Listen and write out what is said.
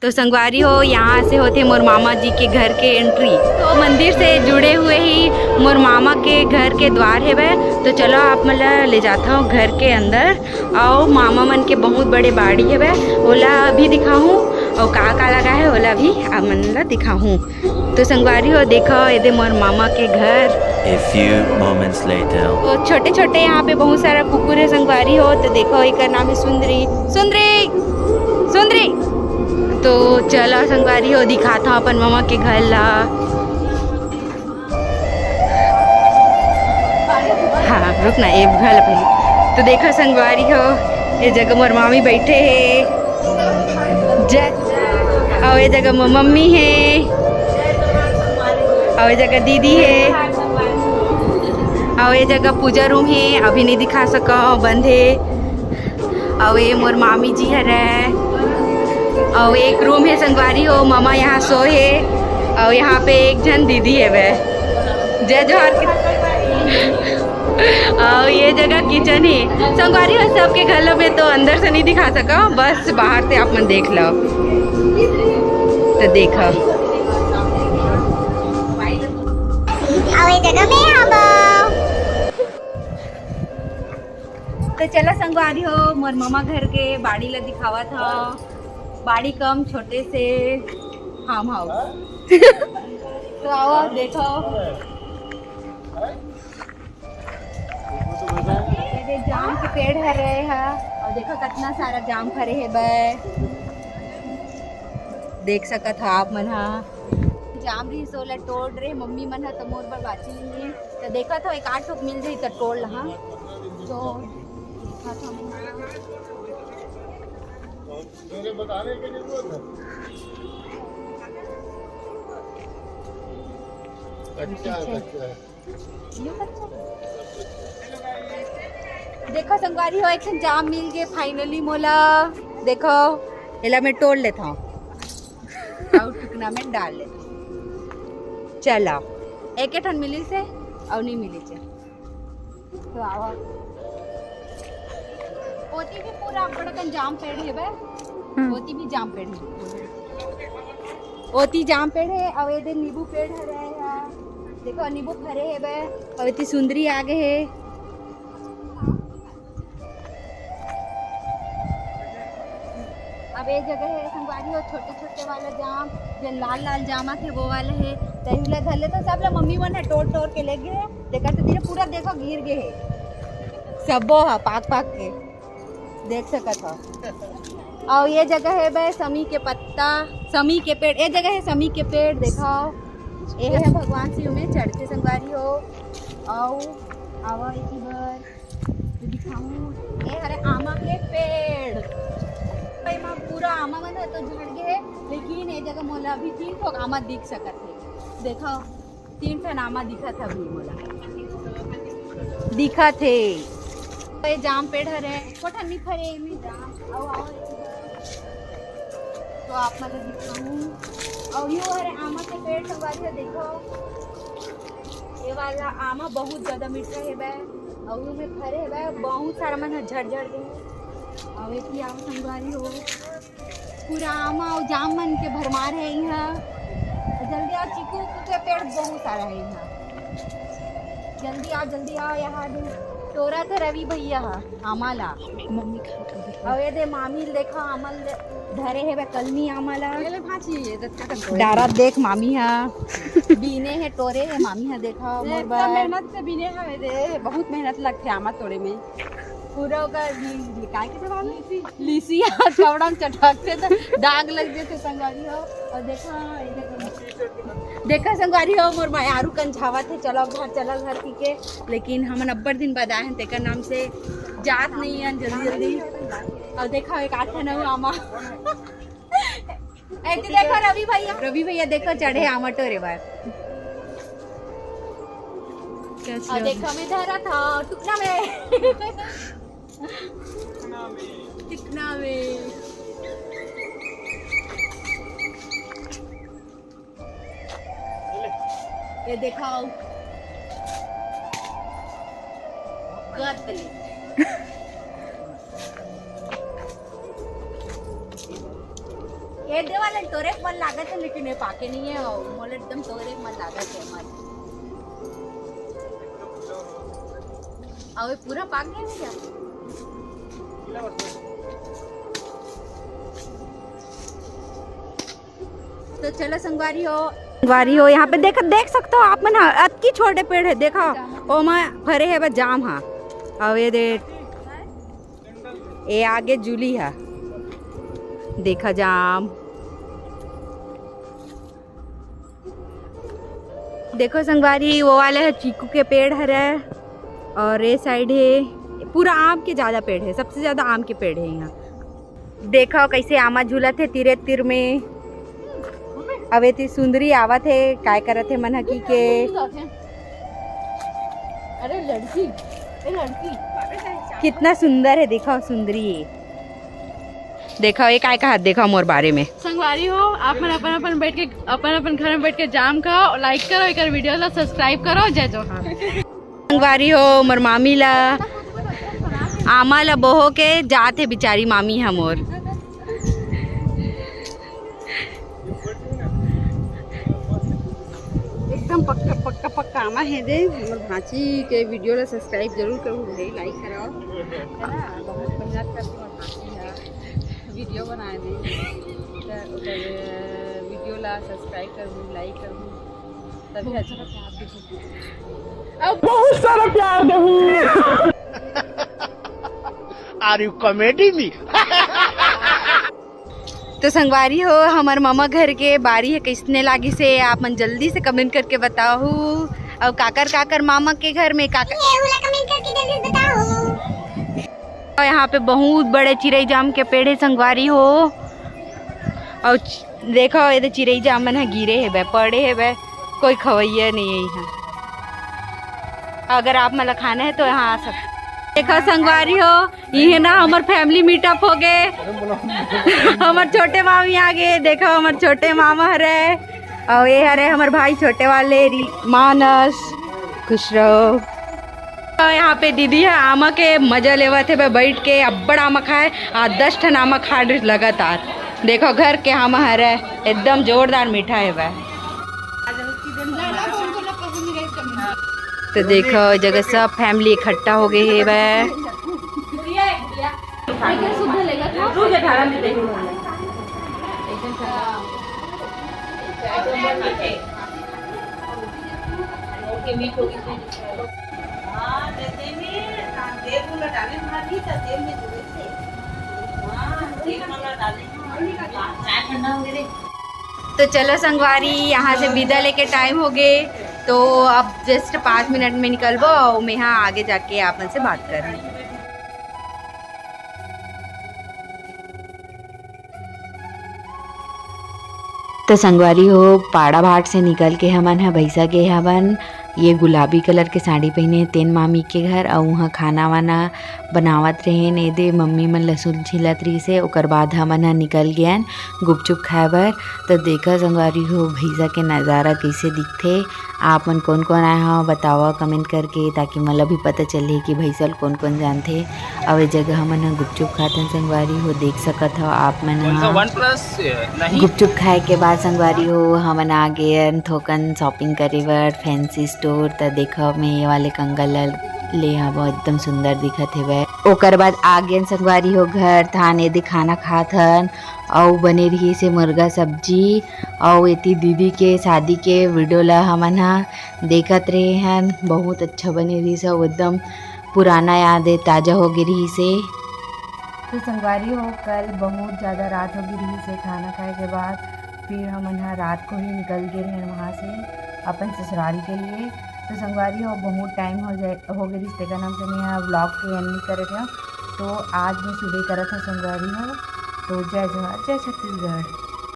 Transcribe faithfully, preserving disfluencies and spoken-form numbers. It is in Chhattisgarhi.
तो संगवारी हो, यहाँ से होथे मोर मामा जी के घर के एंट्री। तो मंदिर से जुड़े हुए ही मोर मामा के घर के द्वार हेवय। तो चलो, आप मन ला ले जाता हूँ घर के अंदर। अउ मामा मन के बहुत बड़े बाड़ी हेवय, ओला भी दिखाहूँ, अउ का का लगा है, ओला भी आप मन ला दिखाहूँ। तो संगवारी हो, देखो, एदे मोर मामा के घर। A few moments later. तो छोटे छोटे यहाँ पे बहुत सारा कुकुर है संगवारी हो। तो देखो, एकर नाम है सुंदरी। सुंदरी, सुंदरी। तो चलो संगवारी हो, दिखाता हूँ अपन मामा के घर ला। हाँ, रुक ना, ये घर ला पहले। तो देखो संगवारी हो, ये जगह मोर मामी बैठे है। जय, अउ ये जगह मोर मम्मी है, अउ ये जगह दीदी है, अउ ये जगह पूजा रूम है। अभी नहीं दिखा सका, बंद है। अउ ये मोर मामी जी हरे, अउ एक रूम है संगवारी हो, मामा यहाँ सोए है, अउ यहाँ पे एक झन दीदी है वह। जय जोहार के। अउ ये जगह किचन है संगवारी हो। सबके घर में तो अंदर से नहीं दिखा सका, बस बाहर से आप मन देख लो। तो देखो, अउ ये जगह में अब तो चला संगवारी हो, मोर मामा घर के बाड़ी ला दिखावत हव। बाड़ी कम, छोटे से फार्म हाउस। तो आओ देखो, ये जाम के पेड़ हरे हा, अउ देखो कितना सारा जाम फरे हे बे, देख सकत हा आप मन हा। जाम रहिस ओला टोर रहे मम्मी मन हा, तो मोर बर बाची नहीं है। तो देखत हो, एक आध ठोक मिल जाही त टोर लहा। तो देखत हो, मेरे बताने की जरूरत है। अच्छा, अच्छा। देखो संगवारी हो, एक ठन जाम मिल गए finally मोला। देखो, एला मैं टोर लेता हूँ। अउ टुकना में डाल लेते। चला, एक ठन मिली से अउ नहीं मिली से। तो आवा। ओती भी पूरा बड़कन जाम पेड़ हेबे। हम्म। ओती भी जाम पेड़ हे। ओती जाम पेड़ हे, अउ एदे नींबू पेड़ हरे हे। देखो, नींबू फरे हेबे, अउ एती सुंदरी आगे हे। अब ये जगह है संगवारी हो, छोटे छोटे वाला जाम, जो लाल लाल जाम आथे वो वाला है। तही ला धर ले तो सब ला मम्मी मन ह टोर टोर के ले गे हे। देखा तो तेरे पूरा देखो गिर गए है, सबो हा पाक पाक के देख सकत हो। और ये जगह है बे समी के पत्ता, समी के पेड़, ये जगह है समी के पेड़। देखो, ये है भगवान शिव में चढ़ते संगवारी हो। आओ, आवा एक बार। तो दिखाऊं, ये हरे आमा के पेड़। एमा पूरा आमा मन ह तो झड़ गए हे, लेकिन ये जगह मोला अभी तीन ठो आमा दिख सकत हे। देखो, तीन ठन आमा दिखत हे अभी मोला, दिखत हे। ये जाम पेड़ हरे, कोठा नहीं फरे, एमे जाम। आओ, आओ, तो आप मन ल दिखाऊं। और यो हरे आमा के पेड़ संगवारी हो, देखो, ये वाला आमा बहुत ज्यादा मीठा हेबे, और यो में फरे हेबे, बहुत सारा मन ह झड़ झड़ के। और एक ही आमा संगवारी हो, पूरा आमा और जाम मन के भरमार है यहाँ। जल्दी आओ, चीकू के पेड़ बहुत सारा है यहाँ। जल्दी आओ, जल्दी आओ, यहाँ दे। टोरत हे रवि भैया हा आमा ला। मम्मी खा के देखो। अउ ये दे मामी ल देखो, आमा ल धरे हेबे कलमी आमा ला। ये ले भांची, ये दत्ता कर दो। डारा देख मामी हा। बीने हे, टोरे हे मामी हा, देखो मोर इतना बर। मेहनत से बीने हवे दे, बहुत मेहनत लगथे आमा तोड़े में। पूरा ओकर नि-, निकाल के जवाब लीसी। लीसी हा कपड़ा में चटकथे तो दाग लग जथे संगवारी हो। और देखो, ये देखो। देखा संगवारी हो, मोर मयारू कंझावत हे, चलो घर, चलो घर कहिके, लेकिन हमन अब्बड़ दिन बाद आए हन, तेकर नाम से जात नहीं हन जल्दी जल्दी। और देखा, एक आठ ठन अउ आमा। ऐसे देखो रवि भैया, रवि भैया देखो चढ़े आमा टोरे बर। क्या और देखो मैं धरा था टुकना में। टुकना में। ये दिखाओ। गदली। ए देवाला तोरे मन लागत हे, लेकिन ये पाके नहीं है। और मोला एकदम तोरे मन लागत हे मन। और ये पूरा पाक गया है क्या? तो चलो संगवारी हो, संगवारी हो, यहाँ पे देख, देख सकते हो आप मन, हाँ, अतकी छोटे पेड़ है, देखो, ओमा फरे है बस जाम, हाँ। और ये दे, ये आगे जूली है, देखा जाम। देखो संगवारी, वो वाले है चीकू के पेड़ हरे, और ये साइड है पूरा आम के ज्यादा पेड़ है, सबसे ज्यादा आम के पेड़ है यहाँ। देखो कैसे आमा झूलत हे तीरे तीर में। अबे ती सुंदरी आवत हे, काय करत हे मन ह की के। अरे लड़की, ए लड़की। कितना सुंदर है, देखो सुंदरी। देखो ये काय कहत, देखो मोर बारे में। संगवारी हो, आप मन अपन अपन बैठ के, अपन अपन घर में बैठ के जाम खाओ, लाइक करो, एक वीडियो ला सब्सक्राइब करो। जय जोहार। संगवारी हो, मोर मामी ला, आमा ला बोहो के जात हे बिचारी मामी ह मोर। एकदम पक्का, पक्का, पक्का आमा हे दे। मोर भांची के वीडियो ला सब्सक्राइब जरूर करूँ भाई, लाइक कराओ, है ना? बहुत मेहनत करके मोर भांची है वीडियो बनाए में, तो ओकर वीडियो ला सब्सक्राइब करूँ, लाइक करूँ, तभी अच्छा। बहुत सारा प्यार दे। Are you comedy me? तो संगवारी हो, हमर ममा घर के बारी ह कइसने लागिस हे, आप मन जल्दी से कमेंट करके बताहू। अउ काकर काकर मामा के घर में काकर, ये उला कमेंट करके जल्दी बताओ। अउ यहाँ पे बहुत बड़े चिरई जाम के पेड़ हे संगवारी हो। अउ च-, देखो, ये तो चिरई जाम मन ह गिरे हेबे, पड़े हेबे, कोई खवैया नहीं है यहाँ। अगर आप मन ला खाना है तो यहाँ आ सकते। देखो संगवारी हो, इहे ना हमर फैमिली मीटअप हो गे। हमर छोटे मामी आ गे, देखो हमर छोटे मामा हरे, अउ ये हरे हमर भाई छोटे वाले री-, मानस, खुश रहो। अउ यहाँ पे दीदी ह आमा के मजा लेवत हे, बैठ के अब्बड़ आमा खाए, आ दस ठन आमा खा डरिस लगातार। देखो घर के आमा हरे, एकदम जोरदार मीठा हेबे। तो देखो, ये जगह सब फैमिली इकट्ठा हो गए हेबे। तो चलो संगवारी, यहाँ से विदा लेके टाइम हो गए, तो अब जस्ट पाँच मिनट में निकलबो और मैं यहाँ आगे जाके आप मन से बात करहूँ। तो संगवारी हो, पाड़ा भाट से निकल के हमन ह भैसा गे हवन। ये गुलाबी कलर के साड़ी पहिने हे, तेन मामी के घर, अउ उहाँ खाना वाना बनावत रहेन। एदे मम्मी मन लहसुन छिलत रहिस हे, ओकर बाद हमन ह निकल गेन गुपचुप खाए बर। तो देखा संगवारी हो, भैसा के नजारा कइसे दिखथे। आप मन कोन कोन आए हव, बतावा कमेंट करके, ताकि मोला भी पता चलही कि भैसा ल कोन कोन जानथे। अउ ए जगह हमन ह गुपचुप खाथन संगवारी हो, देख सकत हव आप मन ह। वन प्लस नहीं। गुपचुप खाए के बाद संगवारी हो, हमन आ गेन थोकन शॉपिंग करे बर फैंसी स्टोर। त देखव, मैं ये वाले कंगन ल ले हवं, एकदम सुंदर दिखत हेवय। ओकर बाद आ गेन संगवारी हो घर, थाने दे खाना खात हन, अउ बने रिहिस हे मुर्गा सब्जी। अउ एती दीदी के शादी के वीडियो ल हमन ह देखत रहे हन, बहुत अच्छा बने रिहिस हे, एकदम पुराना याद ए ताजा हो गे रिहिस हे। तो संगवारी हो, कल बहुत ज़्यादा रात हो गे रिहिस हे खाना खाए के बाद, फिर हमन ह रात को ही निकल गे रहेन वहाँ से अपन ससुराल के लिए। तो संगवारी हो, बहुत टाइम हो जाए, हो गे रिहिस, तेकर नाम से मैं ह व्लॉग के एंड नहीं करे रहे हूँ। तो आज मैं सुबह करत हूँ संगवारी हो। तो जय जोहार, जय छत्तीसगढ़।